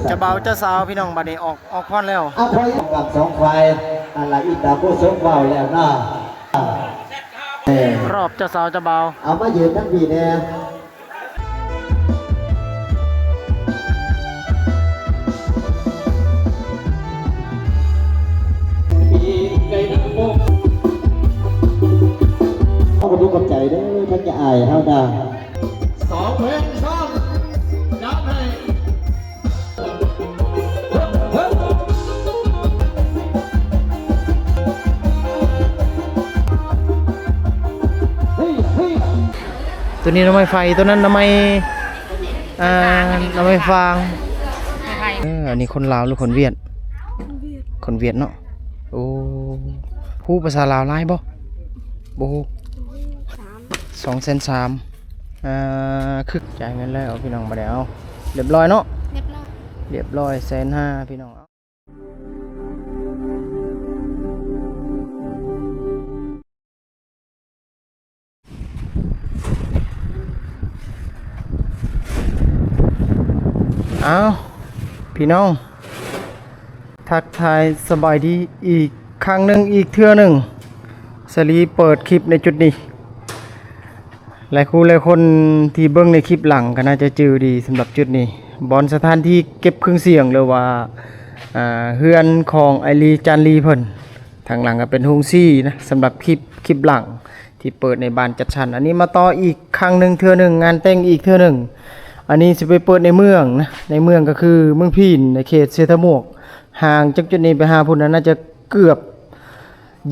ເຈົ້າບ່າວເຈົ້າສາວພີ່ນ້ອງ ບັດນີ້ອອກ ອອກພອນແລ້ວ ອາ ຄອຍກັນສອງຝ່າຍ ອັນລະອີຕາໂກສົກເວົ້າແລ້ວນະ ເອີ ຮອບເຈົ້າສາວເຈົ້າບ່າວ ເອົາມາຢືນທາງພີ້ແດ່. ຂໍຂອບໃຈເດີ ທ່ານຈະອາຍເຮົາດາ ສອງເພງຊ້ອນ ຈັດໃຫ້ ໂຕນີ້ໜໍ່ໄມ້ໄຟ ໂຕນັ້ນໜໍ່ໄມ້ ອ່າ ໜໍ່ໄມ້ຟາງ ເອີ ອັນນີ້ຄົນລາວຫຼືຄົນຫວຽດ? ຄົນຫວຽດເນາະ. ໂອ້ ຮູ້ພາສາລາວຫຼາຍບໍ່? ບໍ່ຮູ້ ສອງແສນສາມ ອ່າ ຄຶກ ຈ່າຍເງິນແລ້ວພີ່ນ້ອງ ບໍ່ໄດ້ເອົາ ຮຽບຮ້ອຍເນາະ ຮຽບຮ້ອຍ ຮຽບຮ້ອຍ ແສນຫ້າ ພີ່ນ້ອງ. ອ້າວ ພີ່ນ້ອງ ທັກທາຍສະບາຍດີອີກຄັ້ງໜຶ່ງ ອີກເທື່ອໜຶ່ງ ສາລີເປີດຄລິບໃນຈຸດນີ້ ຫຼາຍຄູ່ຫຼາຍຄົນທີ່ເບິ່ງໃນຄລິບຫຼັງກໍໜ້າຈະຈື່ດີ ສຳລັບຈຸດນີ້ ບ່ອນສະຖານທີ່ເກັບເຄື່ອງສຽງ ຫຼືວ່າ ອ່າ ເຮືອນຂອງອ້າຍລີ ຈານລີເພິ່ນ. ທາງຫຼັງກໍເປັນໂຮງສີນະ ສຳລັບຄລິບ ຄລິບຫຼັງທີ່ເປີດໃນບ້ານຈັດສັນ. ອັນນີ້ມາຕໍ່ອີກຄັ້ງໜຶ່ງເທື່ອໜຶ່ງ ງານແຕ່ງອີກເທື່ອໜຶ່ງ. ອັນນີ້ຊິໄປເປີດໃນເມືອງນະ ໃນເມືອງກໍຄືເມືອງພີນ ໃນເຂດເຊຕະໝວກ. ຫ່າງຈາກຈຸດນີ້ໄປຫາພຸ້ນນະ ໜ້າຈະເກືອບ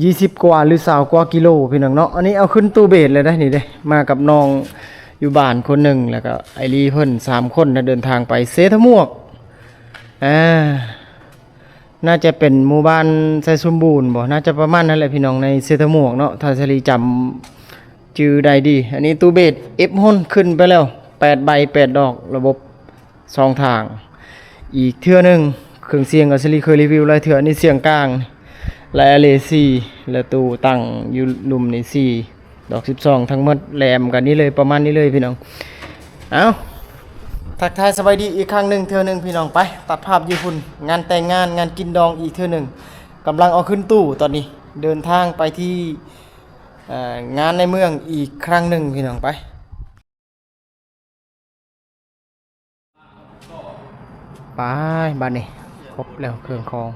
ຊາວກວ່າ ຫຼື ຊາວກວ່າກິໂລ ພີ່ນ້ອງເນາະ. ອັນນີ້ເອົາຂຶ້ນຕູ້ເບດແລ້ວເດ້ ນີ້ເດ້ ມາກັບນ້ອງຢູ່ບ້ານຄົນໜຶ່ງ ແລ້ວກໍອ້າຍລີເພິ່ນ ສາມຄົນນະ ເດີນທາງໄປເຊຕະໝວກ. ອ່າ ໜ້າຈະເປັນໝູ່ບ້ານໄຊສົມບູນບໍ ໜ້າຈະປະມານນັ້ນແຫຼະພີ່ນ້ອງ ໃນເຊຕະໝວກເນາະ ຖ້າສາລີຈຳຈື່ໄດ້ດີ. ອັນນີ້ຕູ້ເບດເອັຟໂຮນຂຶ້ນໄປແລ້ວ ແປດໃບ ແປດດອກ ລະບົບສອງທາງ. ອີກເທື່ອໜຶ່ງ ເຄື່ອງສຽງກໍສາລີເຄີຍຣີວິວຫຼາຍເທື່ອ ອັນນີ້ສຽງກາງ ແລະ ເອເລສີ່ ແລະ ຕູ້ຕັ້ງຢູ່ລຸ່ມນີ້ສີ່ ດອກສິບສອງທັງໝົດ ແຫຼມກັນນີ້ເລີຍ ປະມານນີ້ເລີຍພີ່ນ້ອງ. ເອົ້າ ທັກທາຍສະບາຍດີອີກຄັ້ງໜຶ່ງເທື່ອໜຶ່ງພີ່ນ້ອງ. ໄປ ຕັດພາບຢູ່ພຸ້ນ ງານແຕ່ງງານ ງານກິນດອງອີກເທື່ອໜຶ່ງ. ກຳລັງເອົາຂຶ້ນຕູ້ຕອນນີ້ ເດີນທາງໄປທີ່ ເອີ ງານໃນເມືອງອີກຄັ້ງໜຶ່ງພີ່ນ້ອງ. ໄປ ໄປ ບາດນີ້ຄົບແລ້ວເຄື່ອງຂອງ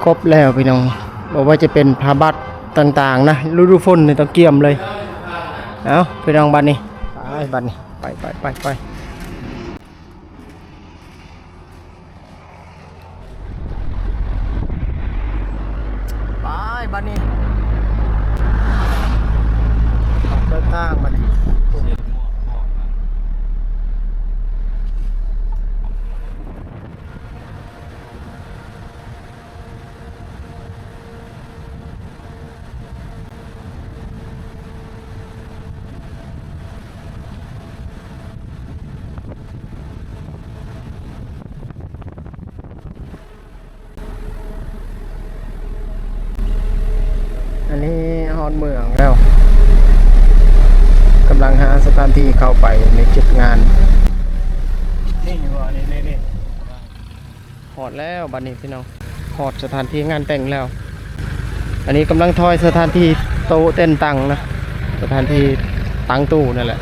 ຄົບແລ້ວພີ່ນ້ອງ. ບໍ່ວ່າຈະເປັນຜ້າບັດຕ່າງໆນະ ລະດູຝົນນີ້ຕ້ອງກຽມເລີຍ. ເອົ້າ ພີ່ນ້ອງ ບາດນີ້ ໄປ ບາດນີ້ ໄປ ໄປ ໄປ ໄປ. ໄປ ບາດນີ້ ອອກເດີນທາງບາດນີ້. ອັນນີ້ຮອດເມືອງແລ້ວ ກຳລັງຫາສະຖານທີ່ເຂົ້າໄປໃນຈຸດງານ. ນີ້ຢູ່ ນີ້ ນີ້ ນີ້ ຮອດແລ້ວບາດນີ້ພີ່ນ້ອງ ຮອດສະຖານທີ່ງານແຕ່ງແລ້ວ. ອັນນີ້ກຳລັງຖອຍສະຖານທີ່ໂຕະເຕັນຕັ່ງນະ ສະຖານທີ່ຕັ້ງຕູ້ນັ້ນແຫຼະ.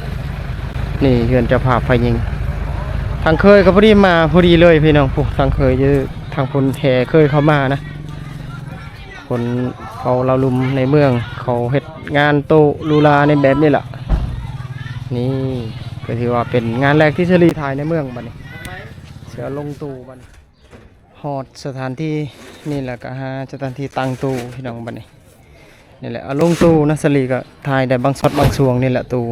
ນີ້ເຮືອນເຈົ້າພາບຝ່າຍຍິງ ທາງເຄີຍກໍພໍດີມາພໍດີເລີຍພີ່ນ້ອງ. ຜູ້ທາງເຄີຍຢູ່ທາງພຸ້ນແຫ່ເຄີຍເຂົ້າມານະ ຄົນເຜົ່າລາວລຸ່ມໃນເມືອງເຂົາເຮັດງານໂຕະຫຼູຫຼາໃນແບບນີ້ລະ. ນີ້ກໍຖືວ່າເປັນງານແລກທີ່ສາລີຖ່າຍໃນເມືອງບາດນີ້ ເສືອລົງຕູ້ບາດນີ້. ຮອດສະຖານທີ່ນີ້ແລ້ວກໍຫາສະຖານທີ່ຕັ້ງຕູ້ພີ່ນ້ອງບາດນີ້. ນີ້ແຫຼະ ເອົາລົງຕູ້ນະ ສາລີກໍຖ່າຍໄດ້ບາງຊັອດບາງຊ່ວງນີ້ແຫຼະ ຕູ້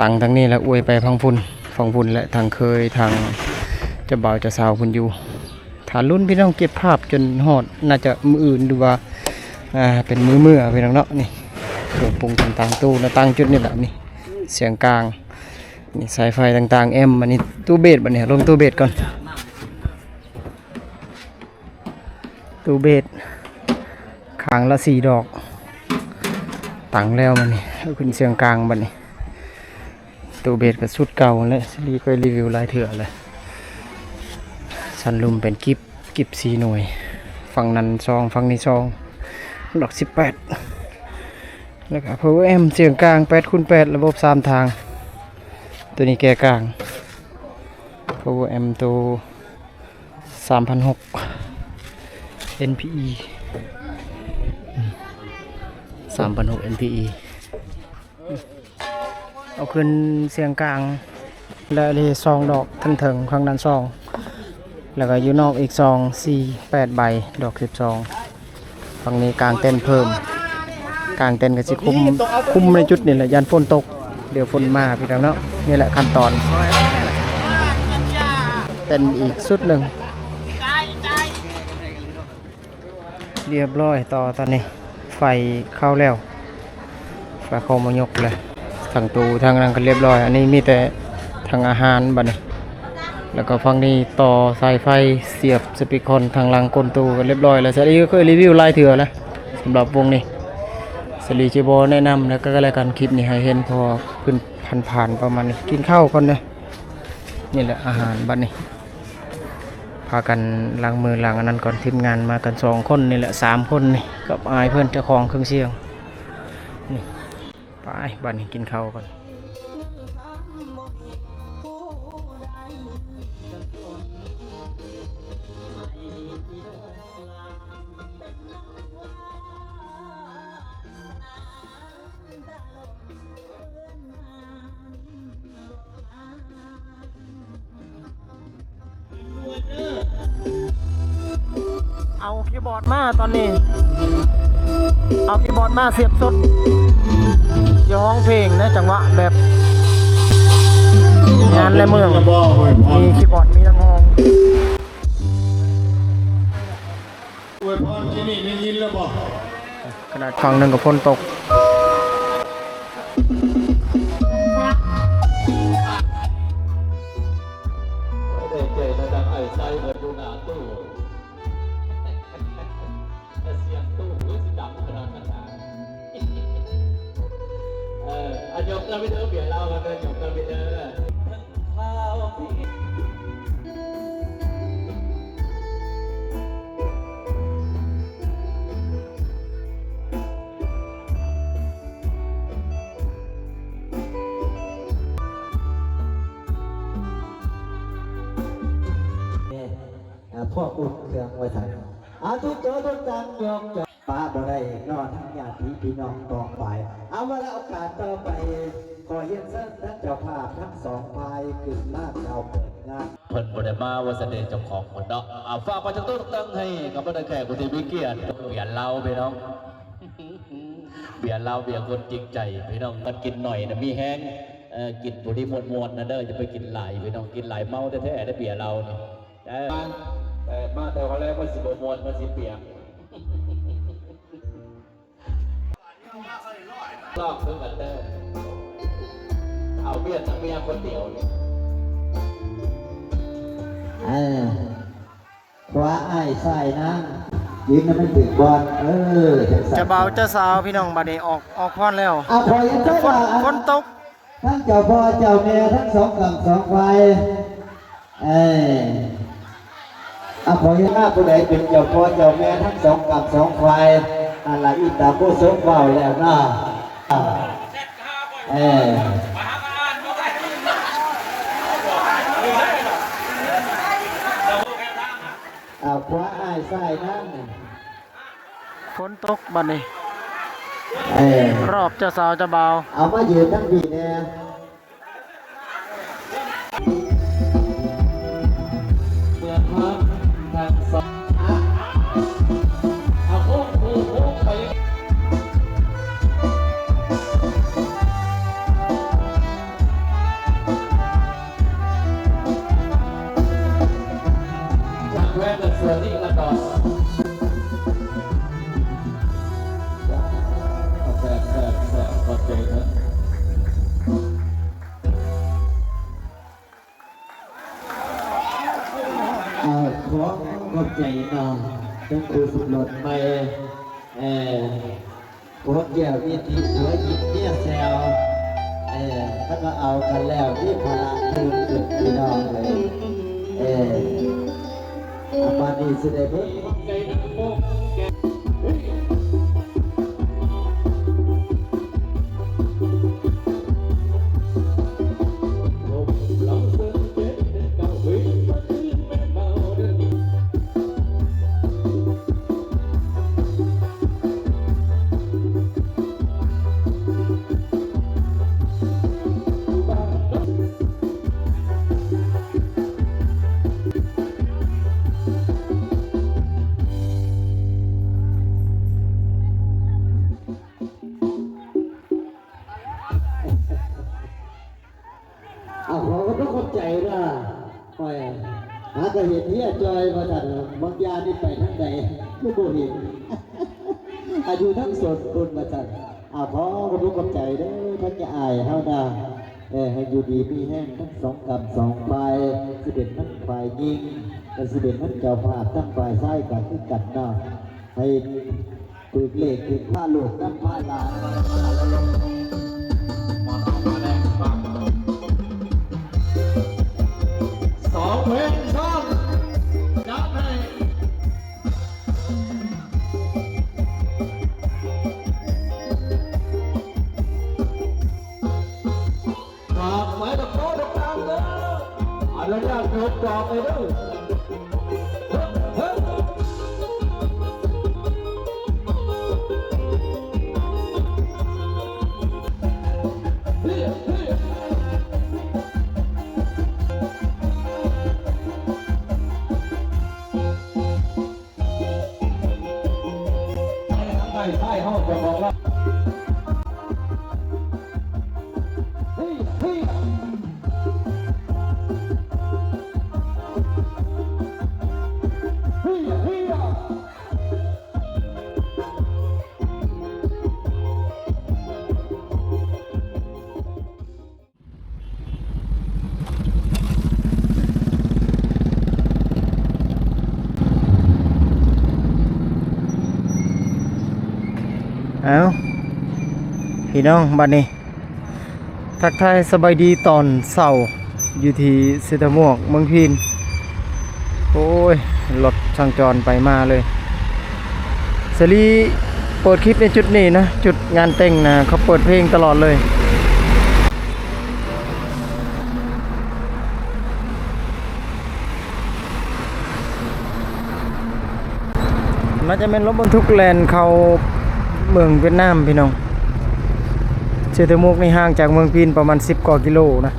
ຕັ້ງທາງນີ້ແລ້ວອວຍໄປຝັ່ງພຸ້ນ ຝັ່ງພຸ້ນແຫຼະ ທາງເຄີຍ ທາງເຈົ້າບ່າວເຈົ້າສາວພຸ້ນຢູ່. ຖ້າລຸ້ນພີ່ນ້ອງເກັບພາບຈົນຮອດ ໜ້າຈະມື້ອື່ນ ຫຼືວ່າ ອ່າ ເປັນມື້ເມື່ອພີ່ນ້ອງເນາະ. ນີ້ເຄື່ອງປຸງຕ່າງໆ ຕູ້ນະ ຕັ້ງຈຸດນີ້ແຫຼະ. ນີ້ສຽງກາງ ນີ້ສາຍໄຟຕ່າງໆ ແອມ. ອັນນີ້ຕູ້ເບດ ບາດນີ້ລົງຕູ້ເບດກ່ອນ. ຕູ້ເບດຂ້າງລະສີ່ດອກ ຕັ້ງແລ້ວ. ບາດນີ້ເອົາຂຶ້ນສຽງກາງບາດນີ້. ໂຕເບສກໍຊຸດເກົ່າແຫຼະ ສາລີເຄີຍຣີວິວຫຼາຍເທື່ອແລ້ວ. ສັນລຸ່ມເປັນກິບ ກິບສີ່ໜ່ວຍ ຝັ່ງນັ້ນສອງ ຝັ່ງນີ້ສອງ ດອກສິບແປດ ແລ້ວກໍພາວເວີແອັມສຽງກາງແປດຄູນແປດ ລະບົບສາມທາງ. ໂຕນີ້ແກ່ກາງ ພາວເວີແອັມໂຕ ສາມພັນຫົກ ເອັນພີອີ ສາມພັນຫົກ ເອັນພີອີ ເອົາຂຶ້ນສຽງກາງ ແລະ ເລສອງດອກເທິງໆ ຂ້າງດ້ານສອງ ແລ້ວກໍຢູ່ນອກອີກສອງ ສີ່ ແປດໃບ ດອກສິບສອງ. ຝັ່ງນີ້ກາງເຕັນເພີ່ມ ກາງເຕັນກໍຊິຄຸມ ຄຸມໃນຈຸດນີ້ແຫຼະ ຢ້ານຝົນຕົກ ດຽວຝົນມາພີ່ນ້ອງເນາະ. ນີ້ແຫຼະຂັ້ນຕອນ ເຕັນອີກຊຸດໜຶ່ງ ລຽບຮ້ອຍຕໍ່ຕອນນີ້ ໄຟເຂົ້າແລ້ວ ໄຟເຂົ້າມາຍົກແລ້ວ ທັງຕູ້ທັງນັ້ນກໍລຽບຮ້ອຍ. ອັນນີ້ມີແຕ່ຖັງອາຫານບັດນີ້ ແລ້ວກໍຝັ່ງນີ້ຕໍ່ສາຍໄຟ ສຽບສະປີຄອນທາງຫຼັງກົ້ນຕູ້ກໍລຽບຮ້ອຍແລ້ວ. ສາລີເຄີຍຣີວິວຫຼາຍເທື່ອແລ້ວ ສຳລັບວົງນີ້ ສາລີຈະບໍ່ແນະນຳ ແລ້ວກໍແລ້ວກັນ ຄລິບນີ້ໃຫ້ເຫັນ ເພາະວ່າເພິ່ນຜ່ານໆປະມານນີ້. ກິນເຂົ້າກ່ອນເດີ້ ນີ້ແຫຼະອາຫານບັດນີ້. ພາກັນລ້າງມືລ້າງອັນນັ້ນກ່ອນ ທີມງານມາກັນສອງຄົນນີ້ແຫຼະ ສາມຄົນນີ້ ກັບອ້າຍເພິ່ນເຈົ້າຂອງເຄື່ອງສຽງນີ້. ໄປ ບັດນີ້ກິນເຂົ້າກ່ອນ. ເອົາຄີບອດມາຕອນນີ້ ເອົາຄີບອດມາສຽບສົດ ຈະຮ້ອງເພງໃນຈັງຫວະແບບງານໃນເມືອງ ມີຄີບອດ ມີລຳໂພງ. ອວຍພອນທີ່ນີ້ໄດ້ຍິນແລ້ວບໍ່? ຂະໜາດຝັ່ງໜຶ່ງກໍຝົນຕົກ. ໄດ້ໃຈນະ ດັ່ງໄອ້ໄຊເພິ່ນຢູ່ໜ້າຕູ້ ແຕ່ສຽງຕູ້ຄືຊິດັງຂະໜາດນັ້ນນະ. ເອີ ອາ ຍົກເກີນໄປເດີ ເບຍລາວເດີ ຍົກເກີນໄປເດີ. ອາ ພວກອຸ່ນເຄື່ອງວ່າຊັ້ນ ອາ ທຸກໂຕທຸກຕັງ ຍົກ ປະບໍ່ໄດ້ເນາະ ທັງຍາດຕິພີ່ນ້ອງປ້ອງປາຍ. ເອົາ ມາລະໂອກາດຕໍ່ໄປ ຂໍຮຽນເຊີນທັງເຈົ້າພາບທັງສອງຝ່າຍຂຶ້ນມາກ່າວເປີດງານ. ເພິ່ນບໍ່ໄດ້ມາວ່າຊັ້ນເດ ເຈົ້າຂອງເພິ່ນເນາະ. ອາ ຝາກໄປທັງໂຕທັງເຖິງໃຫ້ກັບບັນດາແຂກຜູ້ທີ່ມີກຽດ ເບຍລາວພີ່ນ້ອງ ເບຍລາວເບຍຄົນຈິງໃຈພີ່ນ້ອງ. ມັນກິນໜ້ອຍນະມີແຮງ ເອີ ກິນພໍດີມ່ວນໆນະເດີ ຢ່າໄປກິນຫຼາຍພີ່ນ້ອງ ກິນຫຼາຍເມົາແທ້ໆເດີເບຍລາວນີ້. ເອີ ເອີ ມາແຕ່ວ່າແລ້ວມັນຊິບໍ່ມ່ວນ ມັນຊິປຽກ ລອກຄືກັນເດີ ເອົາວຽດນຳເມຍຄົນດຽວນີ້. ເອີ ຂວາອ້າຍຊ້າຍນາງ ຢືນໃຫ້ມັນຖືກບ່ອນ ເອີ ຈັ່ງຊັ້ນ ເຈົ້າບ່າວເຈົ້າສາວພີ່ນ້ອງ ບັດນີ້ອອກ ອອກພອນແລ້ວ ອ່າ ຂໍເຫັນໃຈວ່າ ຝົນຕົກ ທັງເຈົ້າພໍ່ເຈົ້າແມ່ທັງສອງຂ້າງສອງຝ່າຍ ເອີ ອາ ຂໍເຫັນວ່າຜູ້ໃດເປັນເຈົ້າພໍ່ເຈົ້າແມ່ທັງສອງຂ້າງສອງຝ່າຍ ອັນລະອີຕາໂກສົມເວົ້າແລ້ວເນາະ ເອີ ອາ ຂວາອ້າຍຊ້າຍນາງ. ຝົນຕົກບັດນີ້ ເອີ ຮອບເຈົ້າສາວເຈົ້າບ່າວ ເອົາມາຢືນທາງພີ້ແດ່ ເມື່ອທາງ ທາງສອງ ເອົາໂຄ້ງ ໂຄ້ງ ໂຄ້ງໄປ. ຈາກແວ່ນເສືອນີ້ລະດອກ ແຊບໆໆ ຂອບໃຈເດີ. ເອົາ ຂໍຂອບໃຈເນາະ ທັງຄູ່ສົມລົດໃໝ່ ເອີ ຜົວແກ້ວວິທີ ຜົວຍິກເມຍແຊວ ເອີ ຄັນວ່າເອົາກັນແລ້ວ ມີພາລະຕື່ມຂຶ້ນພີ່ນ້ອງເອີຍ. ເອີ ອາ ບາດນີ້ຊິໄດ້ເບິ່ງ ເອົາ ຂໍຂອບໃຈເດີ. ຂ້ອຍຫາກໍເຫັນເຮຍຈ່ອຍວ່າຊັ້ນ ບາງຢ່າງນີ້ໄປທາງໃດຄືບໍ່ເຫັນ ອາ ຢູ່ທາງສົນພຸ້ນວ່າຊັ້ນ. ເອົາ ຂໍຂອບອົກຂອບໃຈເດີ ທັງຍາອ້າຍເຮົານະ ເອີ ໃຫ້ຢູ່ດີມີແຮງທັງສອງກ້ຳສອງຝ່າຍ ຊິເປັນທັງຝ່າຍຍິງ ແລະ ຊິເປັນທັງເຈົ້າພາບ ທັງຝ່າຍຊາຍກໍຄືກັນເນາະ ໃຫ້ ຖືກເລກຖືກພາລູກນຳພາຫຼານ ສອງເພງຊ້ອນ ຈັດໃຫ້ ຂາບໄປຕະໂກນດັງໆເດີ ອະນຸຍາດຍົກດອກເລີຍເດີ. ເອົ້າ ພີ່ນ້ອງ ບັດນີ້ ທັກທາຍສະບາຍດີຕອນເຊົ້າ ຢູ່ທີ່ເຊຕະໝວກ ເມືອງພີນ. ໂອ້ຍ ລົດສັນຈອນໄປມາເລີຍ. ສາລີເປີດຄລິບໃນຈຸດນີ້ນະ ຈຸດງານແຕ່ງນະ ເຂົາເປີດເພງຕະຫຼອດເລີຍ. ໜ້າຈະແມ່ນລົດບັນທຸກແລ່ນເຂົ້າເມືອງຫວຽດນາມ ພີ່ນ້ອງ. ເຊຕະໝວກນີ້ຫ່າງຈາກເມືອງພີນປະມານສິບກວ່າກິໂລນະ.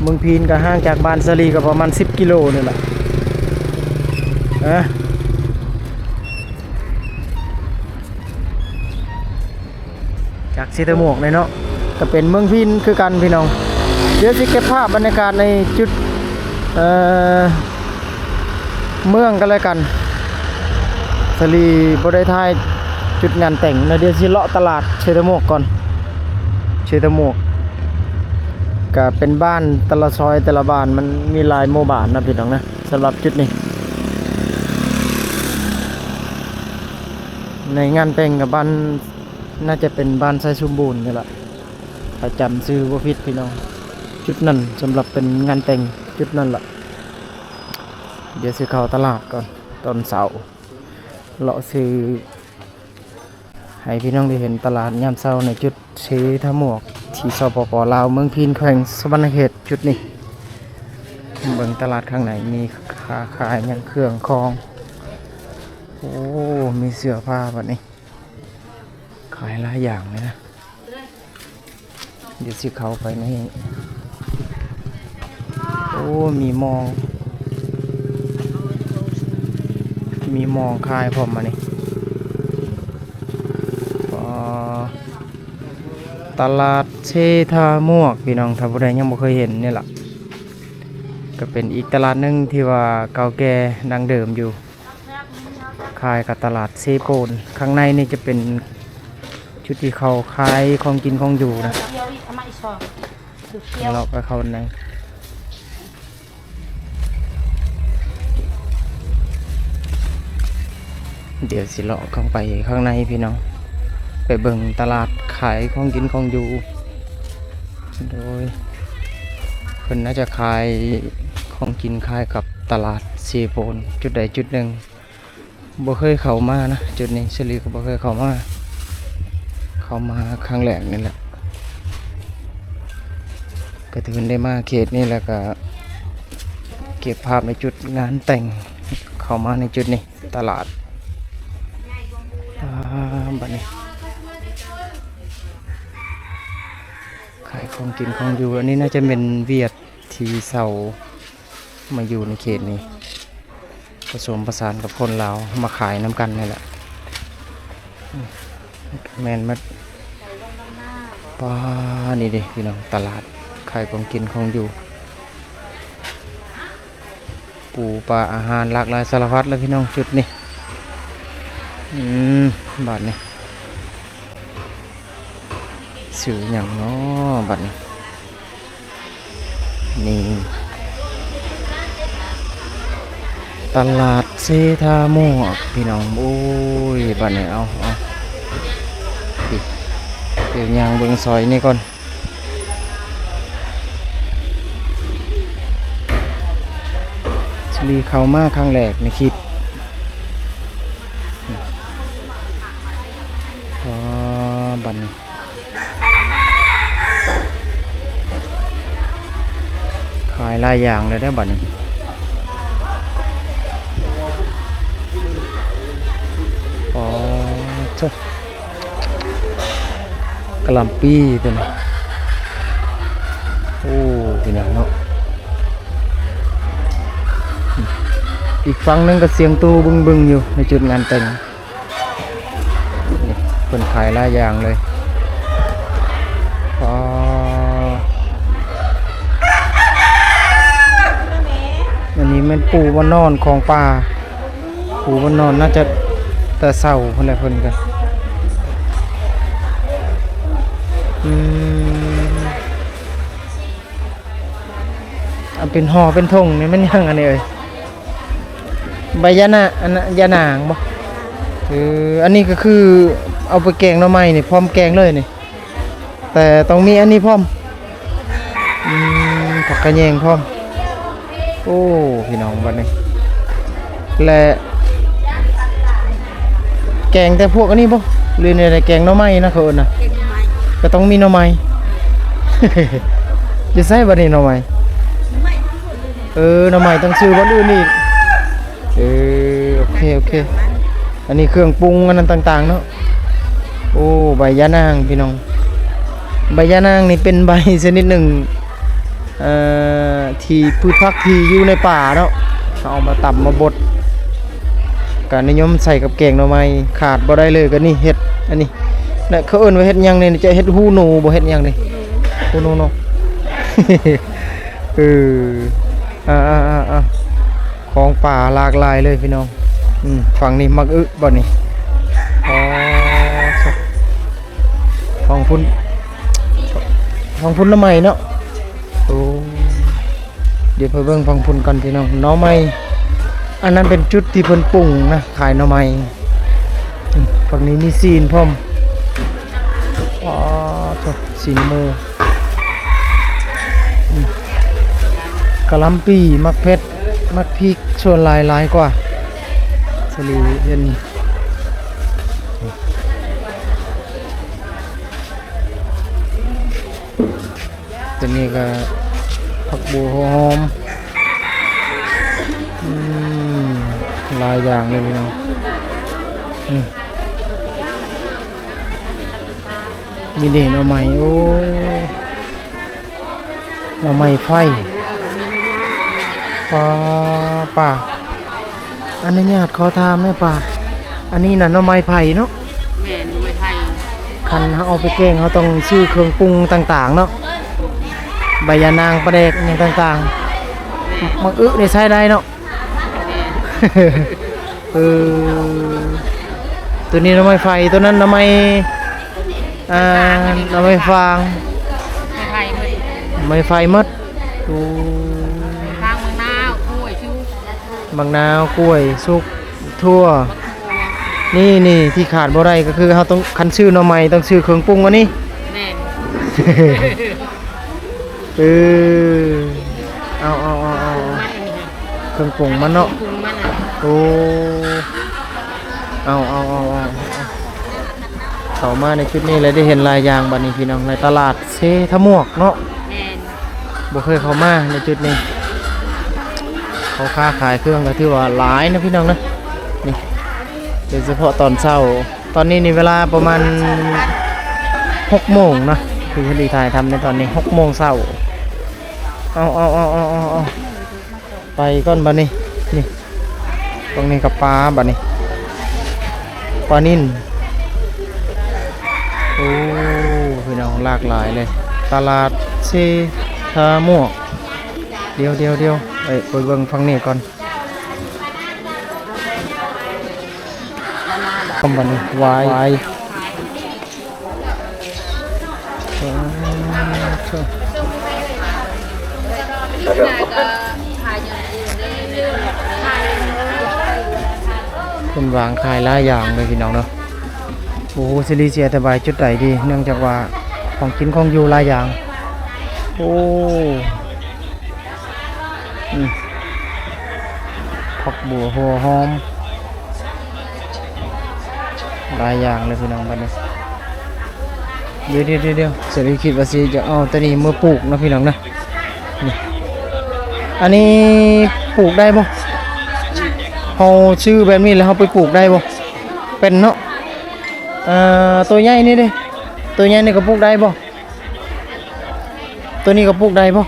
ເມືອງພີນກໍຫ່າງຈາກບ້ານສາລີກໍປະມານສິບກິໂລນີ້ແຫຼະ. ເອີ ຈາກເຊຕະໝວກນີ້ເນາະ ກໍເປັນເມືອງພີນຄືກັນພີ່ນ້ອງ. ດຽວຊິເກັບພາບບັນຍາກາດໃນຈຸດ ເອີ ເມືອງກັນແລ້ວກັນ. ສາລີບໍ່ໄດ້ຖ່າຍຈຸດງານແຕ່ງນະ. ດຽວຊິເລາະຕະຫຼາດເຊຕະໝວກກ່ອນ. ເຊຕະໝວກກະເປັນບ້ານ ແຕ່ລະຊອຍແຕ່ລະບ້ານ ມັນມີຫຼາຍໝູ່ບ້ານນະພີ່ນ້ອງນະ. ສຳລັບຈຸດນີ້ ໃນງານແຕ່ງກັບບ້ານ ໜ້າຈະເປັນບ້ານໄຊສົມບູນນີ້ລະ ຖ້າຈຳຊື່ບໍ່ຜິດພີ່ນ້ອງ. ຈຸດນັ້ນສຳລັບເປັນງານແຕ່ງຈຸດນັ້ນລະ. ດຽວຊິເຂົ້າຕະຫຼາດກ່ອນ ຕອນເຊົ້າ ເລາະຊື້ ໃຫ້ພີ່ນ້ອງໄດ້ເຫັນຕະຫຼາດຍາມເຊົ້າໃນຈຸດເຊຕະໝວກ ທີ່ ສປປ ລາວ ເມືອງພີນ ແຂວງສະຫວັນນະເຂດ. ຈຸດນີ້ ເບິ່ງຕະຫຼາດຂ້າງໃນ ມີຄ້າຂາຍຫຍັງ ເຄື່ອງຂອງ. ໂອ້ ມີເສື້ອຜ້າບັດນີ້ ຂາຍຫຼາຍຢ່າງເລີຍນະ. ດຽວຊິເຂົ້າໄປໃນ ໂອ້ ມີໝໍ້ ມີໝໍ້ຂາຍພ້ອມມານີ້. ອໍ ຕະຫຼາດເຊຕະໝວກ ພີ່ນ້ອງ ຖ້າຜູ້ໃດຍັງບໍ່ເຄີຍເຫັນນີ້ລະ ກໍເປັນອີກຕະຫຼາດໜຶ່ງທີ່ວ່າເກົ່າແກ່ດັ້ງເດີມຢູ່. ຄ້າຍກັບຕະຫຼາດເຊໂປນ. ຂ້າງໃນນີ້ຈະເປັນຈຸດທີ່ເຂົາຂາຍຂອງກິນຂອງຢູ່ນະ. ເລາະໄປເຂົ້າໃນ. ດຽວຊິເລາະເຂົ້າໄປຂ້າງໃນພີ່ນ້ອງ ໄປເບິ່ງຕະຫຼາດຂາຍຂອງກິນຂອງຢູ່. ໂດຍ ເພິ່ນໜ້າຈະຂາຍຂອງກິນ ຂາຍກັບຕະຫຼາດເຊໂປນ ຈຸດໃດຈຸດໜຶ່ງ. ບໍ່ເຄີຍເຂົ້າມານະ ຈຸດນີ້ ສາລີກໍບໍ່ເຄີຍເຂົ້າມາ ເຂົ້າມາຄັ້ງແລກນີ້ແຫຼະ. ກະຖືວ່າໄດ້ມາເຂດນີ້ແລ້ວກະເກັບພາບໃນຈຸດງານແຕ່ງ ເຂົ້າມາໃນຈຸດນີ້ ຕະຫຼາດ. ອ່າ ບັດນີ້ ຂາຍຂອງກິນຂອງຢູ່. ອັນນີ້ໜ້າຈະແມ່ນຫວຽດທີ່ເຊົ່າມາຢູ່ໃນເຂດນີ້ ປະສົມປະສານກັບຄົນລາວມາຂາຍນຳກັນນີ້ແຫຼະ. ແມ່ນໝົດ. ປ້າ ນີ້ເດ້ພີ່ນ້ອງ ຕະຫຼາດຂາຍຂອງກິນຂອງຢູ່ ປູປາອາຫານຫຼາກຫຼາຍສາລະພັດແຫຼະພີ່ນ້ອງ ຈຸດນີ້. ອືມ ບາດນີ້ ຊື່ຫຍັງເນາະບັດນີ້? ນີ້ ຕະຫຼາດເຊທາມວກພີ່ນ້ອງ. ໂອ້ຍ ບັດນີ້ ເອົາ ເອົາ ດຽວຍ່າງເບິ່ງຊອຍນີ້ກ່ອນ. ສາລີເຂົ້າມາຄັ້ງແລກໃນຄລິບ. ອໍ ບັດນີ້ ຂາຍຫຼາຍຢ່າງເລີຍເດ້ບັດນີ້. ອໍ ໂທ້ ກະຫຼ່ຳປີ້ຕົວນີ້. ໂອ້ ພີ່ນ້ອງເນາະ ອີກຝັ່ງໜຶ່ງກໍສຽງຕູ້ບຶ້ງໆຢູ່ໃນຈຸດງານແຕ່ງ. ນີ້ເພິ່ນຂາຍຫຼາຍຢ່າງເລີຍ. ອໍ ອັນນີ້ແມ່ນປູມານອນຂອງປ່າ ປູມານອນ ໜ້າຈະແຕ່ເຊົ້າພຸ້ນແຫຼະເພິ່ນກໍ ອືມ. ອັນເປັນຫໍ່ເປັນຖົງນີ້ແມ່ນຫຍັງອັນນີ້ເອີຍ? ໃບຢານາ ອັນນະ ຢານາງບໍ່? ເອີ ອັນນີ້ກໍຄືເອົາໄປແກງໜໍ່ໄມ້ນີ້ ພ້ອມແກງເລີຍນີ້ ແຕ່ຕ້ອງມີອັນນີ້ພ້ອມ. ອືມ ຜັກຂະແຍງພ້ອມ. ໂອ້ ພີ່ນ້ອງ ບັດນີ້ ແລະ ແກງແຕ່ພວກອັນນີ້ບໍ່ ຫຼືແນວໃດ? ແກງໜໍ່ໄມ້ນະ ເຂົາເອີ້ນນະ ແກງໜໍ່ໄມ້ ກໍຕ້ອງມີໜໍ່ໄມ້. ຢູ່ໃສບັດນີ້ໜໍ່ໄມ້? ໜໍ່ໄມ້ທັງຄົນເລີຍ. ເອີ ໜໍ່ໄມ້ຕ້ອງຊື້ບ່ອນອື່ນອີກ. ເອີ ໂອເຄ ໂອເຄ ອັນນີ້ເຄື່ອງປຸງອັນນັ້ນຕ່າງໆເນາະ. ໂອ້ ໃບຢານາງພີ່ນ້ອງ ໃບຢານາງນີ້ເປັນໃບຊະນິດໜຶ່ງ ເອີ ທີ່ພືດຜັກທີ່ຢູ່ໃນປ່າເນາະ ເຮົາເອົາມາຕຳມາບົດ ກໍນິຍົມໃສ່ກັບແກງໜໍ່ໄມ້. ຂາດບໍ່ໄດ້ເລີຍກໍນີ້ ເຫັດອັນນີ້ນະ ເຂົາເອີ້ນວ່າເຫັດຫຍັງນີ້ ຈະເຫັດຫູໜູບໍ່ ເຫັດຫຍັງນີ້ ຫູໜູເນາະ. ເອີ ອ່າໆໆ ຂອງປ່າຫຼາກຫຼາຍເລີຍພີ່ນ້ອງ. ອືມ ຝັ່ງນີ້ໝາກອຶບໍ່ນີ້? ອໍ ຝັ່ງພຸ້ນ ຝັ່ງພຸ້ນໜໍ່ໄມ້ເນາະ. ໂອ້ ດຽວໄປເບິ່ງຝັ່ງພຸ້ນກ່ອນພີ່ນ້ອງ ໜໍ່ໄມ້. ອັນນັ້ນເປັນຈຸດທີ່ເພິ່ນປຸງນະ ຂາຍໜໍ່ໄມ້. ອືມ ຝັ່ງນີ້ມີຊີ້ນພ້ອມ. ອໍ ໂທ້ ຊີ້ນໝູ. ອືມ ກະຫຼ່ຳປີ້ ໝາກເຜັດ ໝາກພິກ ສ່ວນຫຼາຍຫຼາຍກວ່າ ສາລີເຫັນ. ຕົວນີ້ກໍຜັກບົ່ວ ຫົວຫອມ. ອືມ ຫຼາຍຢ່າງເລີຍພີ່ນ້ອງ. ອືມ ນີ້ເດ້ໜໍ່ໄມ້. ໂອ້ ໜໍ່ໄມ້ໄຟ. ປາ ປາ ອະນຸຍາດຂໍຖາມແດ່ປາ ອັນນີ້ນະໜໍ່ໄມ້ໄຟເນາະ? ແມ່ນ ໜໍ່ໄມ້ໄຟ. ຄັນເຮົາເອົາໄປແກງ ເຮົາຕ້ອງຊື້ເຄື່ອງປຸງຕ່າງໆເນາະ ໃບຢານາງ ປາແດກ ຫຍັງຕ່າງໆ. ແມ່ນ ໝາກອຶນີ້ໃຊ້ໄດ້ເນາະ? ແມ່ນ. ເອີ ຕົວນີ້ໜໍ່ໄມ້ໄຟ ຕົວນັ້ນໜໍ່ໄມ້ ອ່າ ໜໍ່ໄມ້ຟາງ ໄມ້ໄຟໝົດ. ໂອ້ ໄມ້ຟາງ ໝາກນາວ ກ້ວຍ ຊຸກ ໝາກນາວ ກ້ວຍ ຊຸກ ຖົ່ວ. ນີ້ ນີ້ທີ່ຂາດບໍ່ໄດ້ກໍຄືເຮົາຕ້ອງ ຄັນຊື້ໜໍ່ໄມ້ຕ້ອງຊື້ເຄື່ອງປຸງອັນນີ້. ແມ່ນ. ເອີ ເອົາ ເອົາ ເອົາ ເອົາ ເຄື່ອງປຸງມັນເນາະ. ໂອ້ ເອົາ ເອົາ ເອົາ ເອົາ ເຂົ້າມາໃນຈຸດນີ້ແລ້ວໄດ້ເຫັນຫຼາຍຢ່າງບັດນີ້ພີ່ນ້ອງ ໃນຕະຫຼາດເຊທະໝວກເນາະ. ແມ່ນ ບໍ່ເຄີຍເຂົ້າມາໃນຈຸດນີ້. ເຂົາຄ້າຂາຍເຄື່ອງກໍຖືວ່າຫຼາຍນະພີ່ນ້ອງນະ. ນີ້ ໂດຍສະເພາະຕອນເຊົ້າ ຕອນນີ້ນີ້ເວລາປະມານຫົກໂມງເນາະ ຄືເພິ່ນໄດ້ຖ່າຍທຳໃນຕອນນີ້ຫົກໂມງເຊົ້າ. ເອົາ ເອົາ ເອົາ ເອົາ ເອົາ ໄປກ່ອນບັດນີ້. ນີ້ ຕົງນີ້ກໍປາບັດນີ້ ປານິນ. ໂອ້ ພີ່ນ້ອງ ຫຼາກຫຼາຍເລີຍ ຕະຫຼາດເຊທະໝວກ. ດຽວ ດຽວ ດຽວ ໄປ ໄປເບິ່ງຝັ່ງນີ້ກ່ອນ. ຄຳບັດນີ້ ວາຍ ວາຍ. ເພິ່ນວາງຂາຍຫຼາຍຢ່າງເລີຍພີ່ນ້ອງເນາະ. ໂອ້ ຊິລີຊິອະທິບາຍຈຸດໃດດີ ເນື່ອງຈາກວ່າຂອງກິນຂອງຢູ່ຫຼາຍຢ່າງ. ໂອ້ ອືມ ຜັກບົວ ຫົວຫອມ ຫຼາຍຢ່າງເລີຍພີ່ນ້ອງບັດນີ້. ດຽວ ດຽວ ດຽວ ສາລີຄິດວ່າຊິຈະເອົາຕົວນີ້ມາປູກເນາະພີ່ນ້ອງເນາະ. ນີ້ ອັນນີ້ປູກໄດ້ບໍ່? ເຮົາຊື້ແບບນີ້ແລ້ວເຮົາໄປປູກໄດ້ບໍ່? ເປັນເນາະ. ເອີ ຕົວໃຫຍ່ນີ້ເດ້ ຕົວໃຫຍ່ນີ້ກໍປູກໄດ້ບໍ່? ຕົວນີ້ກໍປູກໄດ້ບໍ່?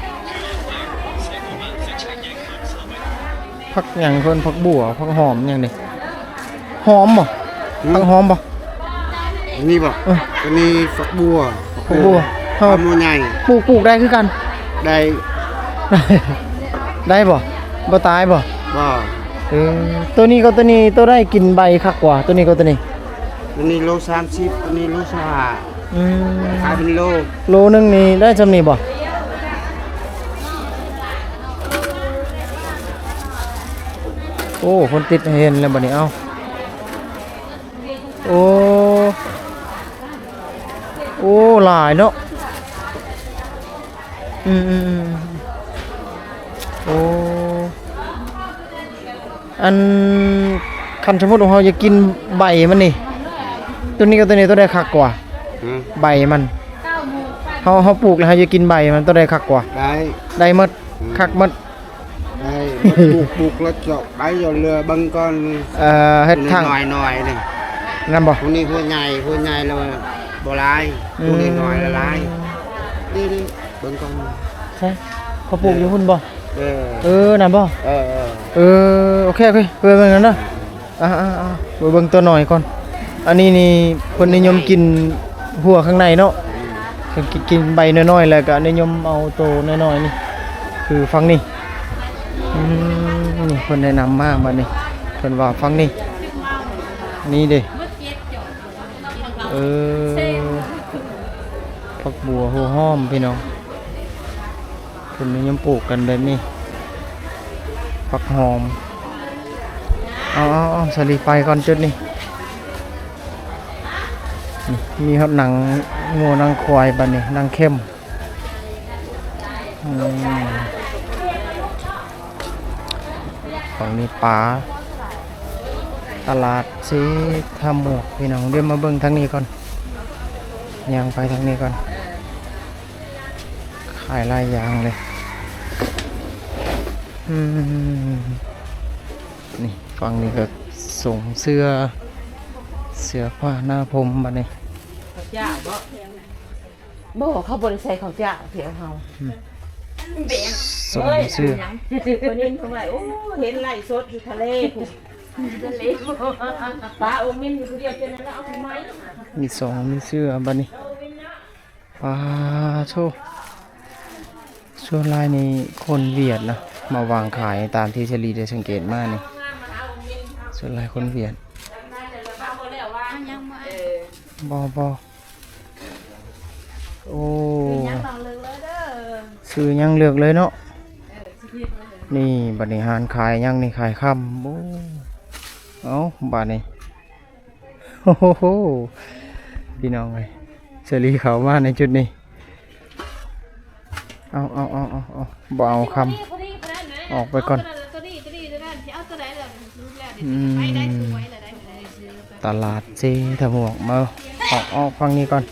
ຜັກຫຍັງເພິ່ນ ຜັກບົວ ຜັກຫອມຫຍັງນີ້? ຫອມບໍ່? ຫືມ? ຜັກຫອມບໍ່? ອັນນີ້ບໍ່? ເອີ ອັນນີ້ຝັກບົວ. ຝັກບົວ ເຮົາ ຝັກບົວໃຫຍ່ ປູກ ປູກໄດ້ຄືກັນ? ໄດ້. ໄດ້ບໍ່? ບໍ່ຕາຍບໍ່? ບໍ່. ເອີ ຕົວນີ້ກັບຕົວນີ້ ຕົວໃດກິນໃບຄັກກວ່າ ຕົວນີ້ກັບຕົວນີ້? ຕົວນີ້ໂລສາມສິບ ຕົວນີ້ໂລຊາວຫ້າ. ອືມ ຂາຍເປັນໂລ ໂລໜຶ່ງນີ້ໄດ້ຊ່ຳນີ້ບໍ່? ໂອ້ ຄົນຕິດເຫັນແລ້ວບັດນີ້. ເອົ້າ ໂອ້ ໂອ້ ຫຼາຍເນາະ. ອືມໆໆ ໂອ້ ອັນ ຄັນສົມມຸດວ່າເຮົາຢາກກິນໃບມັນນີ້ ຕົວນີ້ກັບຕົວນີ້ ຕົວໃດຄັກກວ່າ? ຫືມ? ໃບມັນ ເຮົາ ເຮົາປູກແລ້ວເຮົາຢາກກິນໃບມັນ ຕົວໃດຄັກກວ່າ? ໄດ້ ໄດ້ໝົດ. ອືມ ຄັກໝົດ. ໄດ້ ປູກ ປູກແລ້ວຈອກໄດ້ ຢ່າເຫຼືອເບິ່ງກ່ອນ. ເອີ ເຮັດຖັງນ້ອຍໆນີ້ ນັ້ນບໍ່? ພວກນີ້ຫົວໃຫຍ່ ຫົວໃຫຍ່ແລ້ວບໍ່ຫຼາຍ. ອືມ ພວກນ້ອຍໆຫຼາຍ. ນີ້ໆ ເບິ່ງກ່ອນ. ໃຊ່ ເຂົາປູກຢູ່ພຸ້ນບໍ່? ເອີ ເອີ ນັ້ນບໍ່? ເອີ ເອີ ເອີ ໂອເຄ ໂອເຄ ໄປເບິ່ງນັ້ນເດີ. ອ່າໆໆ ໄປເບິ່ງຕົວນ້ອຍກ່ອນ. ອັນນີ້ນີ້ເພິ່ນນິຍົມກິນຫົວຂ້າງໃນເນາະ. ເພິ່ນກິນ ກິນໃບນ້ອຍໆ ແລ້ວກໍນິຍົມເອົາໂຕນ້ອຍໆນີ້ ຄືຝັ່ງນີ້. ອືມ ນີ້ເພິ່ນແນະນຳມາບັດນີ້ ເພິ່ນວ່າຝັ່ງນີ້ ນີ້ເດ້. ເອີ ຜັກບົວຫົວຫອມພີ່ນ້ອງ ເພິ່ນນິຍົມປູກກັນແບບນີ້ ຜັກຫອມ. ເອົາໆໆ ສາລີໄປກ່ອນຈຸດນີ້. ນີ້ ມີຮອດໜັງງົວໜັງຄວາຍບັດນີ້ ໜັງເຂັມ. ອືມ ຝັ່ງນີ້ປາ ຕະຫຼາດເຊທະໝວກພີ່ນ້ອງ. ດຽວມາເບິ່ງທາງນີ້ກ່ອນ ຍ່າງໄປທາງນີ້ກ່ອນ ຂາຍຫຼາຍຢ່າງເລີຍ. ອືມ ນີ້ ຝັ່ງນີ້ກໍສົ່ງເສື້ອ ເສື້ອຜ້າໜ້າພົມບັດນີ້. ເຂົາເຈົ້າບໍ່? ບໍ່ ເຂົາບໍ່ໄດ້ໃສ່ເຂົ້າຈ້າວແຖວເຮົາ. ອືມ ສົ່ງເສື້ອ ເອີຍ ຄົນນີ້ເພິ່ນວ່າ ໂອ້ ເຫັນໄລຟ໌ສົດຢູ່ທະເລພຸ້ນ ທະເລ ປາໂອມິນຢູ່ຜູ້ດຽວ ເປັນນັ້ນແລ້ວເອົາໄມ້ ມີສອງ ມີເສື້ອບັດນີ້. ປາໂທ້ ສ່ວນຫຼາຍນີ້ຄົນຫວຽດນະ ມາວາງຂາຍ ຕາມທີ່ສາລີໄດ້ສັງເກດມານີ້ ສ່ວນຫຼາຍຄົນຫວຽດ. ບໍ່ ບໍ່ ໂອ້ ຊື້ຫຍັງເລືອກເລີຍເນາະ. ນີ້ບັດນີ້ຮ້ານຂາຍຫຍັງນີ້ ຂາຍຄຳ. ໂອ້ ເອົ້າ ບາດນີ້ ໂອ້ໂຫ ພີ່ນ້ອງເອີຍ ສາລີເຂົ້າມາໃນຈຸດນີ້ ເອົາ ເອົາ ເອົາ ເອົາ ເອົາ ບໍ່ເອົາຄຳ ອອກໄປກ່ອນ. ເອົາຕົວນັ້ນ ຕົວນີ້ ຕົວນີ້ ຕົວນັ້ນ ຊິເອົາຕົວໃດລະ? ອືມ ຕະຫຼາດເຊທະໝວກ ມາ ອອກ ອອກຝັ່ງນີ້ກ່ອນ.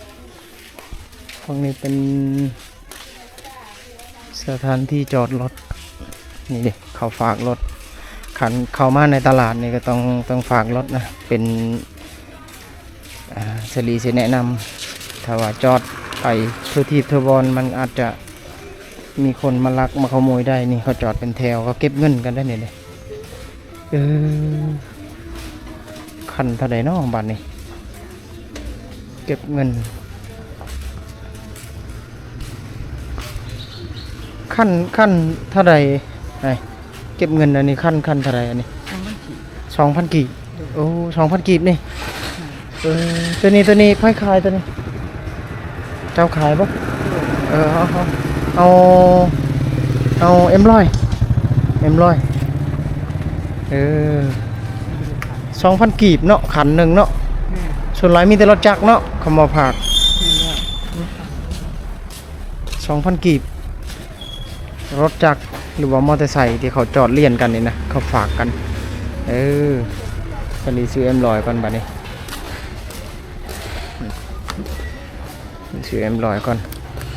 ພວກນີ້ເປັນສະຖານທີ່ຈອດລົດ ນີ້ເດ້ ເຂົາຝາກລົດ ຄັນເຂົ້າມາໃນຕະຫຼາດນີ້ກໍຕ້ອງ ຕ້ອງຝາກລົດນະ ເປັນ ອ່າ ສາລີຊິແນະນຳ ຖ້າວ່າຈອດໄປທົ່ວທີບທົ່ວບ່ອນ ມັນອາດຈະມີຄົນມາລັກມາຂະໂມຍໄດ້. ນີ້ເຂົາຈອດເປັນແຖວ ເຂົາເກັບເງິນກັນໄດ້ນີ້ເດ້. ເອີ ຄັນເທົ່າໃດເນາະບາດນີ້? ເກັບເງິນ ຄັນ ຄັນເທົ່າໃດ? ເກັບເງິນອັນນີ້ ຄັນ ຄັນເທົ່າໃດອັນນີ້? ສອງພັນກີບ ສອງພັນກີບ. ໂອ້ ສອງພັນກີບນີ້. ເອີ ຕົວນີ້ ຕົວນີ້ໃຜຂາຍຕົວນີ້? ເຈົ້າຂາຍບໍ່? ເອີ ເອົາ ເອົາ ເອົາ ເອັມຮ້ອຍ ເອັມຮ້ອຍ. ເອີ ສອງພັນກີບເນາະ ຄັນໜຶ່ງເນາະ. ແມ່ນ ສ່ວນຫຼາຍມີແຕ່ລົດຈັກເນາະ ເຂົາມາຝາກ. ແມ່ນແລ້ວ ສອງພັນກີບ ລົດຈັກ ຫຼືວ່າມໍເຕີໄຊທີ່ເຂົາຈອດລຽນກັນນີ້ນະ ເຂົາຝາກກັນ. ເອີ ສາລີຊື້ເອັມຮ້ອຍກ່ອນບາດນີ້ ຊື້ເອັມຮ້ອຍກ່ອນ.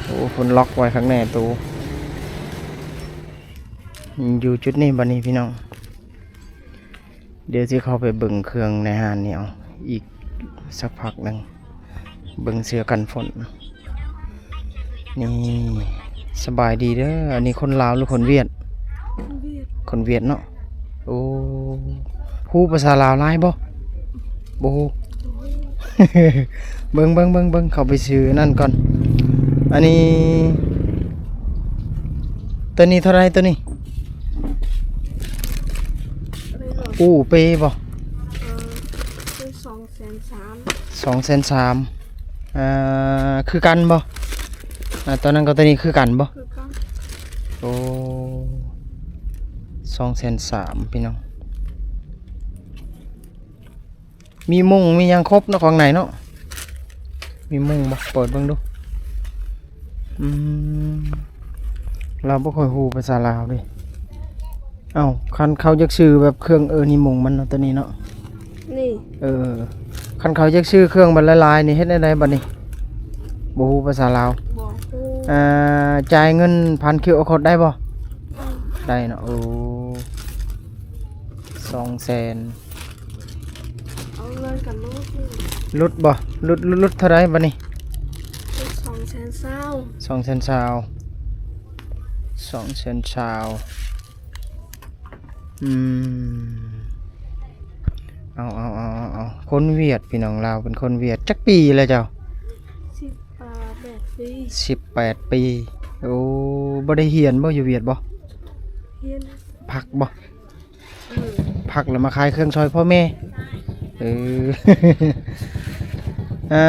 ໂອ້ ເພິ່ນລັອກໄວ້ຄັກແນ່ໂຕ ຢູ່ຈຸດນີ້ບາດນີ້ພີ່ນ້ອງ. ດຽວຊິເຂົ້າໄປເບິ່ງເຄື່ອງໃນຮ້ານນີ້ເອົາ ອີກສັກພັກໜຶ່ງ ເບິ່ງເສື້ອກັນຝົນ. ນີ້ ສະບາຍດີເດີ. ອັນນີ້ຄົນລາວ ຫຼື ຄົນຫວຽດ? ຄົນຫວຽດ ຄົນຫວຽດເນາະ. ໂອ້ ຮູ້ພາສາລາວຫຼາຍບໍ່? ບໍ່ຮູ້. ເບິ່ງ ເບິ່ງ ເບິ່ງ ເບິ່ງ ເຂົ້າໄປຊື້ນັ້ນກ່ອນ. ອັນນີ້ ຕົວນີ້ເທົ່າໃດຕົວນີ້? ອູ່ເປບໍ່? ເອີ ສອງແສນສາມ ສອງແສນສາມ. ອ່າ ຄືກັນບໍ່? ອ່າ ຕົວນັ້ນກັບຕົວນີ້ຄືກັນບໍ່? ຄືກັນ. ໂອ້ ສອງແສນສາມ ພີ່ນ້ອງ. ມີມຸ້ງມີຫຍັງຄົບເນາະ ຂ້າງໃນເນາະ. ມີມຸ້ງບໍ່? ເປີດເບິ່ງດູ. ອືມ ລາວບໍ່ຄ່ອຍຮູ້ພາສາລາວເດ້. ເອົ້າ ຄັນເຂົາຢາກຊື້ແບບເຄື່ອງ ເອີ ນີ້ມຸ້ງມັນເນາະ ຕົວນີ້ເນາະ. ນີ້ ເອີ ຄັນເຂົາຢາກຊື້ເຄື່ອງບັດຫຼາຍໆນີ້ ເຮັດແນວໃດບັດນີ້? ບໍ່ຮູ້ພາສາລາວ. ບໍ່ຮູ້. ອ່າ ຈ່າຍເງິນຜ່ານຄິວອາໂຄດໄດ້ບໍ່? ອືມ ໄດ້ເນາະ. ໂອ້ ສອງແສນ. ເອົາເລີຍກັນເນາະ. ຫຼຸດບໍ່? ຫຼຸດ ຫຼຸດ ຫຼຸດເທົ່າໃດບັດນີ້? ຫຼຸດສອງແສນຊາວ ສອງແສນຊາວ ສອງແສນຊາວ. ອືມ ເອົາ ເອົາ ເອົາ ເອົາ ຄົນຫວຽດ ພີ່ນ້ອງ ລາວເປັນຄົນຫວຽດ. ຈັກປີແລ້ວເຈົ້າ? ສິບແປດປີ ສິບແປດປີ. ໂອ້ ບໍ່ໄດ້ຮຽນບໍ່ ຢູ່ຫວຽດບໍ່? ຮຽນ. ພັກບໍ່? ເອີ ພັກແລ້ວມາຂາຍເຄື່ອງຊ່ອຍພໍ່ແມ່. ເອີ ອ່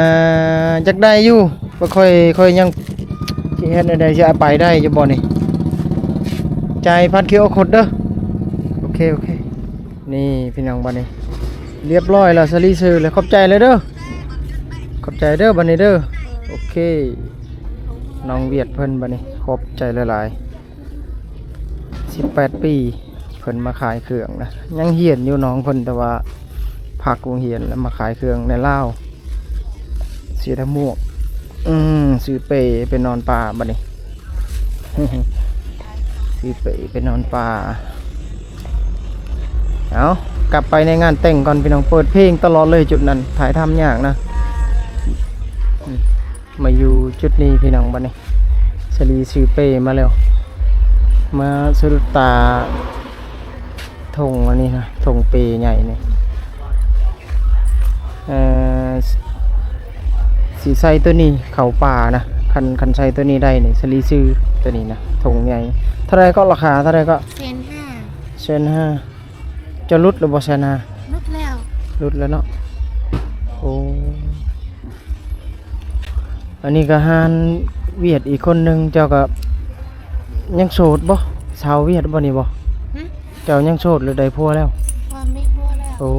າ ຢາກໄດ້ຢູ່ ວ່າຂ້ອຍ ຂ້ອຍຍັງຊິເຮັດແນວໃດ ຊິເອົາໄປໄດ້ຢູ່ບໍ່ນີ້? ຈ່າຍຜ່ານຄິວອາໂຄດເດີ. ໂອເຄ ໂອເຄ. ນີ້ພີ່ນ້ອງ ບັດນີ້ລຽບຮ້ອຍແລ້ວ ສາລີຊື້ແລ້ວ. ຂອບໃຈຫຼາຍເດີ ຂອບໃຈເດີ ບັດນີ້ເດີ. ໂອເຄ ນ້ອງຫວຽດເພິ່ນ ບັດນີ້ຂອບໃຈຫຼາຍໆ. ສິບແປດປີ ເພິ່ນມາຂາຍເຄື່ອງນະ ຍັງຮຽນຢູ່ນ້ອງເພິ່ນ ແຕ່ວ່າພັກໂຮງຮຽນແລ້ວມາຂາຍເຄື່ອງໃນລາວ. ເສຍດາໝວກ ອືມ ຊື້ເປໄປນອນປ່າບັດນີ້ ຊື້ເປໄປນອນປ່າ. ເອົາ ກັບໄປໃນງານແຕ່ງກ່ອນ ພີ່ນ້ອງ. ເປີດເພງຕະຫຼອດເລີຍຈຸດນັ້ນ ຖ່າຍທຳຍາກນະ. ອືມ ມາຢູ່ຈຸດນີ້ພີ່ນ້ອງ ບັດນີ້ສາລີຊື້ເປມາແລ້ວ ມາສະດຸດຕາ ທົ່ງອັນນີ້ນະ ທົ່ງເປໃຫຍ່ນີ້ ເອີ ຊິໃສ່ໂຕນີ້ເຂົ້າປ່ານະ. ຄັນ ຄັນໃສ່ໂຕນີ້ໄດ້ນີ້ ສາລີຊື້ໂຕນີ້ນະ ທົ່ງໃຫຍ່. ເທົ່າໃດເກາະ ລາຄາເທົ່າໃດເກາະ? ແສນຫ້າ ແສນຫ້າ. ຈະຫຼຸດຫຼືບໍ່ແສນຫ້າ? ຫຼຸດແລ້ວ ຫຼຸດແລ້ວເນາະ. ໂອ້ ອັນນີ້ກໍຮ້ານຫວຽດອີກຄົນໜຶ່ງ. ເຈົ້າກໍຍັງໂສດບໍ່? ສາວຫວຽດບໍ່ນີ້ບໍ່? ຫຶ? ເຈົ້າຍັງໂສດຫຼືໄດ້ຜົວແລ້ວ? ບໍ່ມີຜົວແລ້ວ. ໂອ້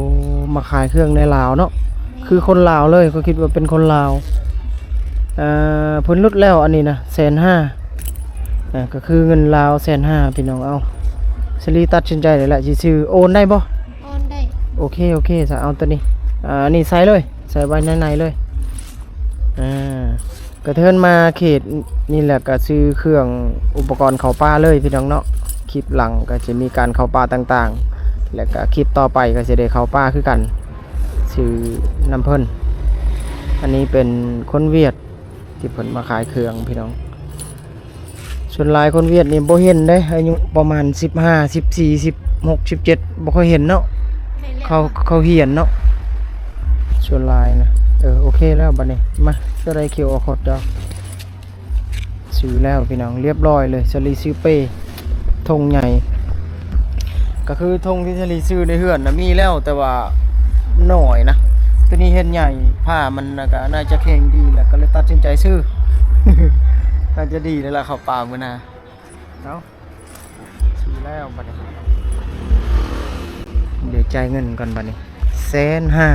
ມາຂາຍເຄື່ອງໃນລາວເນາະ. ແມ່ນ ຄືຄົນລາວເລີຍ ຂ້ອຍຄິດວ່າເປັນຄົນລາວ. ເອີ ເພິ່ນຫຼຸດແລ້ວ ອັນນີ້ນະ ແສນຫ້າ. ອ່າ ກໍຄືເງິນລາວແສນຫ້າ ພີ່ນ້ອງ. ເອົາ ສາລີຕັດສິນໃຈແລ້ວແຫຼະ ຊິຊື້ ໂອນໄດ້ບໍ່? ໂອນໄດ້. ໂອເຄ ໂອເຄ ສະ ເອົາໂຕນີ້ ອ່າ ອັນນີ້ໃສ່ເລີຍ ໃສ່ໄວ້ໃນໃນເລີຍ. ອ່າ ກະເທີນມາເຂດນີ້ແຫຼະ ກະຊື້ເຄື່ອງອຸປະກອນເຂົ້າປ່າເລີຍ ພີ່ນ້ອງເນາະ. ຄລິບຫຼັງກະຈະມີການເຂົ້າປ່າຕ່າງໆ ແລະກະຄລິບຕໍ່ໄປກະຊິໄດ້ເຂົ້າປ່າຄືກັນ ຊື້ນຳເພິ່ນ. ອັນນີ້ເປັນຄົນຫວຽດ ທີ່ເພິ່ນມາຂາຍເຄື່ອງ ພີ່ນ້ອງ. ສ່ວນຫຼາຍຄົນຫວຽດນີ້ບໍ່ເຫັນເດ້ ອາຍຸປະມານສິບຫ້າ ສິບສີ່ ສິບຫົກ ສິບເຈັດ ບໍ່ຄ່ອຍເຫັນເນາະ. ເຂົາ ເຂົາຮຽນເນາະ ສ່ວນຫຼາຍນະ. ເອີ ໂອເຄແລ້ວບັດນີ້ ມາ ເຈົ້າໄດ້ຄິວອາໂຄດເຈົ້າ. ຊື້ແລ້ວ ພີ່ນ້ອງ ລຽບລ້ອຍເລີຍ. ສາລີຊື້ເປ້ ຖົງໃຫຍ່ ກໍຄືຖົງທີ່ສາລີຊື້ໃນເຮືອນນະມີແລ້ວ ແຕ່ວ່າໜ້ອຍນະ. ໂຕນີ້ເຫັນໃຫຍ່ ຜ້າມັນນະກະໜ້າຈະແຂງດີ ແລ້ວກໍເລີຍຕັດສິນໃຈຊື້. ໜ້າຈະດີແລ້ວລະ ເຂົ້າປ່າມື້ໜ້າ. ເອົາ ຊື້ແລ້ວບັດນີ້ ດຽວຈ່າຍເງິນກ່ອນບັດນີ້ ແສນຫ້າ.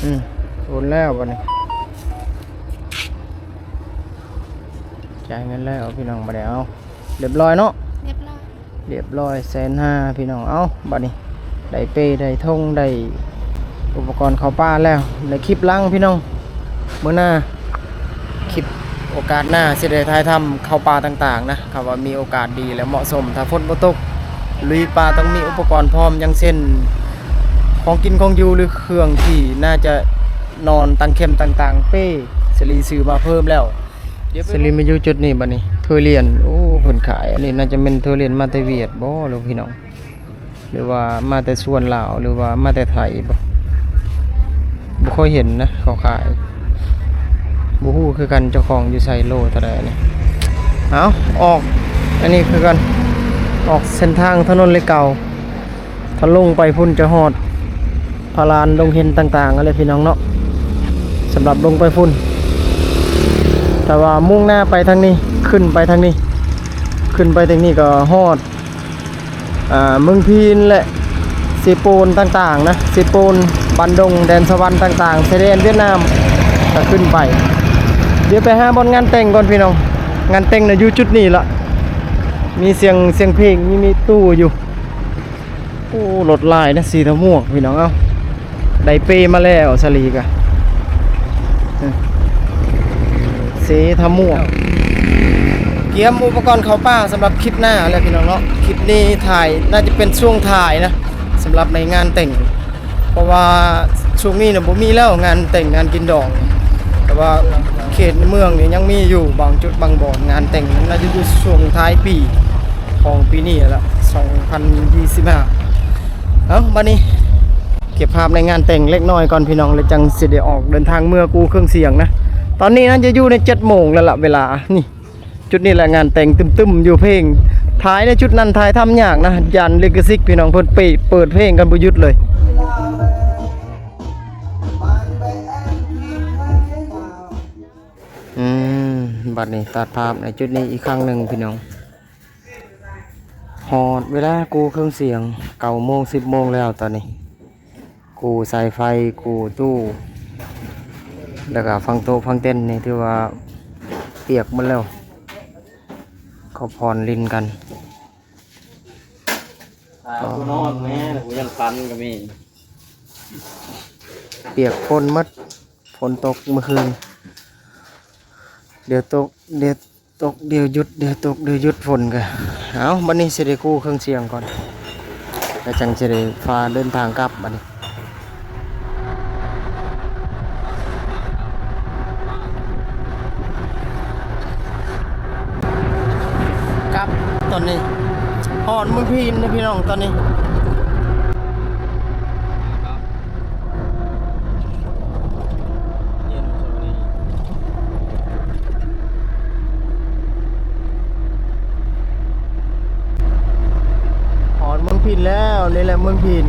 ອືມ ໂອນແລ້ວບັດນີ້ ຈ່າຍເງິນແລ້ວ ພີ່ນ້ອງ. ບັດນີ້ ເອົາ ລຽບລ້ອຍເນາະ ລຽບລ້ອຍ ລຽບລ້ອຍ ແສນຫ້າ ພີ່ນ້ອງ. ເອົາ ບັດນີ້ ໄດ້ເປ້ ໄດ້ຖົງ ໄດ້ອຸປະກອນເຂົ້າປ່າແລ້ວ. ໃນຄລິບຫຼັງ ພີ່ນ້ອງ ມື້ໜ້າ ຄລິບໂອກາດໜ້າຊິໄດ້ຖ່າຍທຳເຂົ້າປ່າຕ່າງໆນະ ຖ້າວ່າມີໂອກາດດີ ແລະ ເໝາະສົມ. ຖ້າຝົນບໍ່ຕົກ ລຸຍປ່າຕ້ອງມີອຸປະກອນພ້ອມ ຢ່າງເຊັ່ນ ຂອງກິນຂອງຢູ່ ຫຼື ເຄື່ອງທີ່ໜ້າຈະນອນຕັ້ງແຄມຕ່າງໆ. ເປ້ ສາລີຊື້ມາເພີ່ມແລ້ວ. ສາລີມາຢູ່ຈຸດນີ້ບັດນີ້ ທຸລຽນ. ໂອ້ ເພິ່ນຂາຍ ອັນນີ້ໜ້າຈະແມ່ນທຸລຽນມາແຕ່ຫວຽດບໍ່ ຫຼື ພີ່ນ້ອງ? ຫຼືວ່າມາແຕ່ສວນລາວ ຫຼືວ່າມາແຕ່ໄທບໍ່? ບໍ່ຄ່ອຍເຫັນນະເຂົາຂາຍ ບໍ່ຮູ້ຄືກັນເຈົ້າຂອງຢູ່ໃສ ໂລເທົ່າໃດນີ້. ເອົາ ອອກ ອັນນີ້ຄືກັນ ອອກເສັ້ນທາງຖະໜົນເລກເກົ່າ. ຖ້າລົງໄປພຸ້ນຈະຮອດພະລານດົງເຫັນຕ່າງໆຫັ້ນແຫຼະ ພີ່ນ້ອງເນາະ. ສຳລັບລົງໄປພຸ້ນ ແຕ່ວ່າມຸ່ງໜ້າໄປທາງນີ້ ຂຶ້ນໄປທາງນີ້ ຂຶ້ນໄປທາງນີ້ກໍຮອດ ອ່າ ເມືອງພີນ ແລະ ເຊໂປນຕ່າງໆນະ ເຊໂປນ ບານດົງ ແດນສະຫວັນຕ່າງໆ ຊາຍແດນຫວຽດນາມ ກໍຂຶ້ນໄປ. ດຽວໄປຫາບ່ອນງານແຕ່ງກ່ອນພີ່ນ້ອງ ງານແຕ່ງນະຢູ່ຈຸດນີ້ລະ ມີສຽງ ສຽງເພງ ມີ ມີຕູ້ຢູ່. ໂອ້ ລົດຫຼາຍນະ ເຊທະໝວກ ພີ່ນ້ອງ. ເອົາ ໄດ້ເປ້ມາແລ້ວ ສາລີກະ ເຊທະໝວກ ກຽມອຸປະກອນເຂົ້າປ່າສຳລັບຄລິບໜ້າແຫຼະ ພີ່ນ້ອງເນາະ. ຄລິບນີ້ຖ່າຍ ໜ້າຈະເປັນຊ່ວງທ້າຍນະ ສຳລັບໃນງານແຕ່ງ ເພາະວ່າຊ່ວງນີ້ນະບໍ່ມີແລ້ວ ງານແຕ່ງງານກິນດອງ. ແຕ່ວ່າເຂດໃນເມືອງນີ້ຍັງມີຢູ່ບາງຈຸດບາງບ່ອນ ງານແຕ່ງນັ້ນໜ້າຈະຢູ່ຊ່ວງທ້າຍປີຂອງປີນີ້ແຫຼະ ສອງພັນຊາວຫ້າ. ເອົ້າ ບັດນີ້ເກັບພາບໃນງານແຕ່ງເລັກນ້ອຍກ່ອນພີ່ນ້ອງ ແລ້ວຈັ່ງຊິໄດ້ອອກເດີນທາງເມືອກູ້ເຄື່ອງສຽງນະ. ຕອນນີ້ໜ້າຈະຢູ່ໃນເຈັດໂມງແລ້ວລະ ເວລານີ້. ຈຸດນີ້ແຫຼະງານແຕ່ງຕຶ້ມໆຢູ່ ເພງ ຖ່າຍໃນຈຸດນັ້ນຖ່າຍທຳຍາກນະ ຢ້ານລິຂະສິດພີ່ນ້ອງ ເພິ່ນເປີດ ເປີດເພງກັນບໍ່ຢຸດເລີຍ. ອືມ ບັດນີ້ຕັດພາບໃນຈຸດນີ້ອີກຄັ້ງໜຶ່ງພີ່ນ້ອງ. ຮອດເວລາກູ້ເຄື່ອງສຽງ ເກົ້າໂມງ ສິບໂມງແລ້ວຕອນນີ້. ກູ້ສາຍໄຟ ກູ້ຕູ້ ແລ້ວກະຝັ່ງໂຕະຝັ່ງເຕັນນີ້ຖືວ່າປຽກໝົດແລ້ວ ເຂົາຜ່ອນຫຼິ້ນກັນ. ອ່າ ຜູ້ນອນແມ່ ຜູ້ຍັງຝັນກໍມີ ປຽກຝົນໝົດ ຝົນຕົກມື້ຄືນ ດຽວຕົກ ດຽວ ຕົກດຽວຢຸດ ດຽວຕົກດຽວຢຸດຝົນກະ. ເອົ້າ ບັດນີ້ຊິໄດ້ກູ້ເຄື່ອງສຽງກ່ອນ ແລ້ວຈັ່ງຊິໄດ້ພາເດີນທາງກັບບັດນີ້. ກັບຕອນນີ້ ຮອດເມືອງພີນເດ້ພີ່ນ້ອງຕອນນີ້. ຮອດເມືອງພີນແລ້ວ ນີ້ແຫຼະເມືອງພີນ.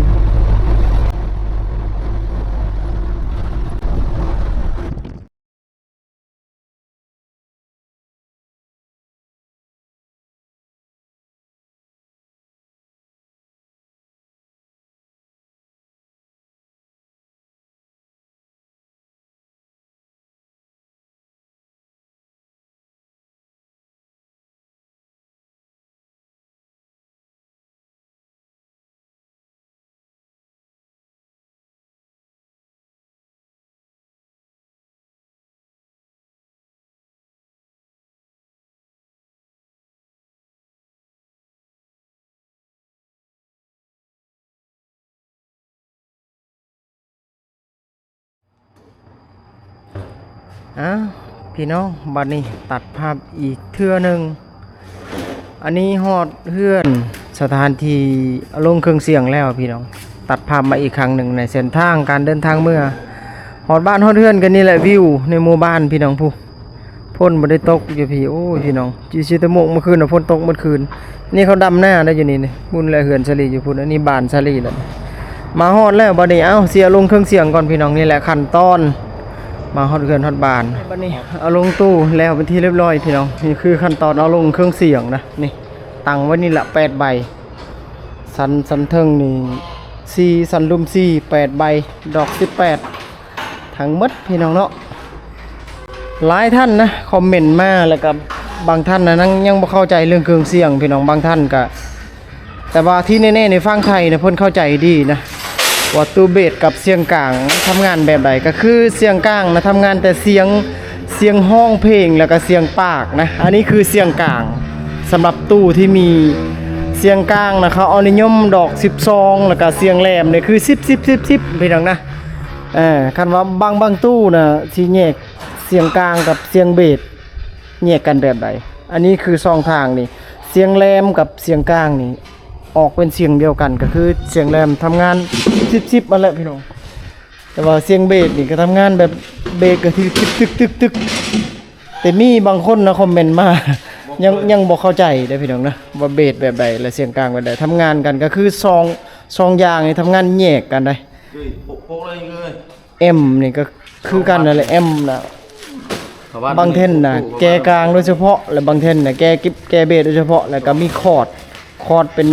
ອ້າວ ພີ່ນ້ອງ ບັດນີ້ຕັດພາບອີກເທື່ອໜຶ່ງ. ອັນນີ້ຮອດເຮືອນສະຖານທີ່ເອົາລົງເຄື່ອງສຽງແລ້ວພີ່ນ້ອງ, ຕັດພາບມາອີກຄັ້ງໜຶ່ງໃນເສັ້ນທາງການເດີນທາງເມືອ. ຮອດບ້ານຮອດເຮືອນກັນນີ້ແຫຼະ, ວິວໃນໝູ່ບ້ານພີ່ນ້ອງ. ພຸ້ນ ຝົນບໍ່ໄດ້ຕົກຢູ່ພີ້. ໂອ້ຍ ພີ່ນ້ອງ ຈີ່ຊິຕະໂມກ ມື້ຄືນນະຝົນຕົກໝົດຄືນ. ນີ້ເຂົາດຳນາໄດ້ຢູ່ນີ້. ພຸ້ນແຫຼະເຮືອນສາລີຢູ່ພຸ້ນ, ອັນນີ້ບ້ານສາລີແລ້ວ. ມາຮອດແລ້ວບັດນີ້. ເອົ້າ ຊິເອົາລົງເຄື່ອງສຽງກ່ອນພີ່ນ້ອງ. ນີ້ແຫຼະຂັ້ນຕອນ ມາຮອດເຮືອນຮອດບ້ານ. ບັດນີ້ເອົາລົງຕູ້ແລ້ວເປັນທີ່ຮຽບຮ້ອຍພີ່ນ້ອງ. ນີ້ຄືຂັ້ນຕອນເອົາລົງເຄື່ອງສຽງນະ. ນີ້ຕັ້ງໄວ້ນີ້ລະແປດໃບ, ຊັ້ນ ຊັ້ນເທິງນີ້ສີ່ ຊັ້ນລຸ່ມສີ່ ແປດໃບ, ດອກສິບແປດ ທັງໝົດພີ່ນ້ອງເນາະ. ຫຼາຍທ່ານນະຄອມເມັນມາ ແລ້ວກໍບາງທ່ານນະຍັງ ຍັງບໍ່ເຂົ້າໃຈເລື່ອງເຄື່ອງສຽງພີ່ນ້ອງ. ບາງທ່ານກໍ ແຕ່ວ່າທີ່ແນ່ໆໃນຝັ່ງໄທນະ ເພິ່ນເຂົ້າໃຈດີນະ ວ່າຕູ້ເບສກັບສຽງກາງທຳງານແບບໃດ. ກໍຄືສຽງກາງນະ ທຳງານແຕ່ສຽງ ສຽງຮ້ອງເພງ ແລ້ວກໍສຽງປາກນະ. ອັນນີ້ຄືສຽງກາງ. ສຳລັບຕູ້ທີ່ມີສຽງກາງນະ ເຂົາເອົານິຍົມດອກສິບສອງ ແລ້ວກໍສຽງແຫຼມນີ້ຄືສິບ ສິບ ສິບ ສິບ ພີ່ນ້ອງນະ. ເອີ ຄັນວ່າບາງ ບາງຕູ້ນະ ຊິແຍກສຽງກາງກັບສຽງເບສ ແຍກກັນແບບໃດ? ອັນນີ້ຄືຊ່ອງທາງນີ້ ສຽງແຫຼມກັບສຽງກາງນີ້ ອອກເປັນສຽງດຽວກັນ ກໍຄືສຽງແຫຼມທຳງານສິບ ສິບ ຫັ້ນແຫຼະພີ່ນ້ອງ. ແຕ່ວ່າສຽງເບສນີ້ກໍທຳງານແບບ ເບສກໍຖືກຕຶກໆໆໆ. ແຕ່ມີບາງຄົນນະຄອມເມັນມາ ຍັງ ຍັງບໍ່ເຂົ້າໃຈເດ້ພີ່ນ້ອງນະ ວ່າເບສແບບໃດ ແລະສຽງກາງແບບໃດ ທຳງານກັນ. ກໍຄືຊ່ອງ ຊ່ອງຢາງນີ້ທຳງານແຍກກັນໄດ໋. ເອີຍ ໂປະ ໂປະເລີຍເອີຍ. ແອມນີ້ກໍຄືກັນນັ້ນແຫຼະ ແອມນະ. ບາງແທ່ນນະແກ່ກາງໂດຍສະເພາະ ແລະບາງແທ່ນນະແກ່ກິບ ແກ່ເບສໂດຍສະເພາະ ແລ້ວກໍມີຄອດ ຄອດເປັນ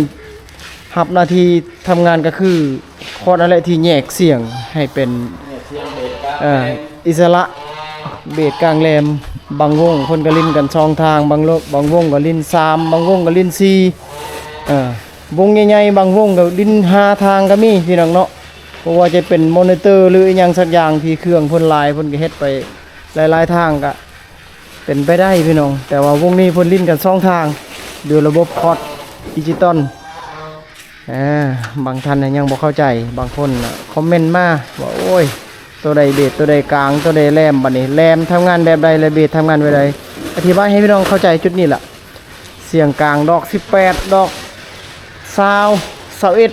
ຮັບໜ້າທີ່ທຳງານ ກໍຄືຄອດນັ້ນແຫຼະທີ່ແຍກສຽງໃຫ້ເປັນ ແຍກສຽງເບສກາງ ເອີ ແລະ ອິດສະຫຼະ. ເບສກາງແຫຼມ ບາງວົງເພິ່ນກໍຫຼິ້ນກັນສອງທາງ ບາງ ບາງວົງກໍຫຼິ້ນສາມ ບາງວົງກໍຫຼິ້ນສີ່ ເອີ ວົງໃຫຍ່ໆ ບາງວົງກໍຫຼິ້ນຫ້າທາງກໍມີພີ່ນ້ອງເນາະ. ບໍ່ວ່າຈະເປັນມໍນິເຕີ ຫຼືອີ່ຫຍັງສັກຢ່າງ ທີ່ເຄື່ອງເພິ່ນຫຼາຍ ເພິ່ນກໍເຮັດໄປຫຼາຍໆທາງ ກໍເປັນໄປໄດ້ພີ່ນ້ອງ. ແຕ່ວ່າວົງນີ້ເພິ່ນຫຼິ້ນກັນສອງທາງ ໂດຍລະບົບຄອດດິຈິຕອນ. ອາ ບາງທ່ານນະຍັງບໍ່ເຂົ້າໃຈ ບາງຄົນນະຄອມເມັນມາວ່າ ໂອ້ຍ ໂຕໃດເບສ ໂຕໃດກາງ ໂຕໃດແຫຼມ. ບັດນີ້ແຫຼມທຳງານແບບໃດ ແລະເບສທຳງານແບບໃດ? ອະທິບາຍໃຫ້ພີ່ນ້ອງເຂົ້າໃຈຈຸດນີ້ລະ. ສຽງກາງດອກສິບແປດ ດອກຊາວ ຊາວເອັດ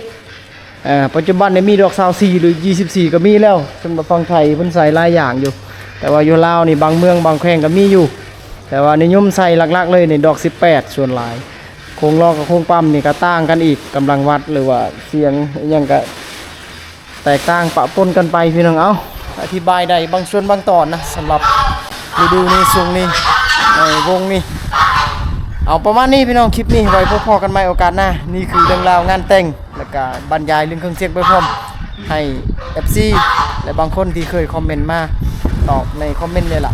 ເອີ ປັດຈຸບັນນີ້ມີດອກຊາວສີ່ ຫຼື ຊາວສີ່ກໍມີແລ້ວ. ສຳລັບຝັ່ງໄທເພິ່ນໃສ່ຫຼາຍຢ່າງຢູ່ ແຕ່ວ່າຢູ່ລາວນີ້ບາງເມືອງບາງແຂວງກໍມີຢູ່ ແຕ່ວ່ານິຍົມໃສ່ຫຼັກໆເລີຍນີ້ດອກສິບແປດສ່ວນຫຼາຍ. ໂຄງລໍ້ກັບໂຄງປ້ຳນີ້ກໍຕ່າງກັນອີກ ກຳລັງວັດ ຫຼືວ່າສຽງອີ່ຫຍັງກໍ ແຕກຕ່າງປະປົນກັນໄປພີ່ນ້ອງ. ເອົ້າ ອະທິບາຍໄດ້ບາງສ່ວນບາງຕອນນະ ສຳລັບລະດູນີ້ ຊ່ວງນີ້ ໃນວົງນີ້. ເອົາ ປະມານນີ້ພີ່ນ້ອງ ຄລິບນີ້ ໄວ້ພົບພໍ້ກັນໃໝ່ໂອກາດໜ້າ. ນີ້ຄືເລື່ອງລາວງານແຕ່ງ ແລ້ວກະບັນຍາຍເລື່ອງເຄື່ອງສຽງໄປພ້ອມ ໃຫ້ເອັຟຊີ ແລະບາງຄົນທີ່ເຄີຍຄອມເມັນມາຕອບໃນຄອມເມັນນີ້ລະ.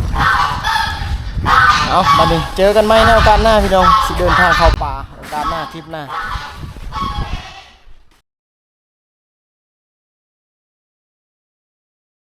ເອົາ ບັດນີ້ເຈີກັນໃໝ່ໃນໂອກາດໜ້າພີ່ນ້ອງ ຊິເດີນທາງເຂົ້າປ່າ ໂອກາດໜ້າ ຄລິບໜ້າ.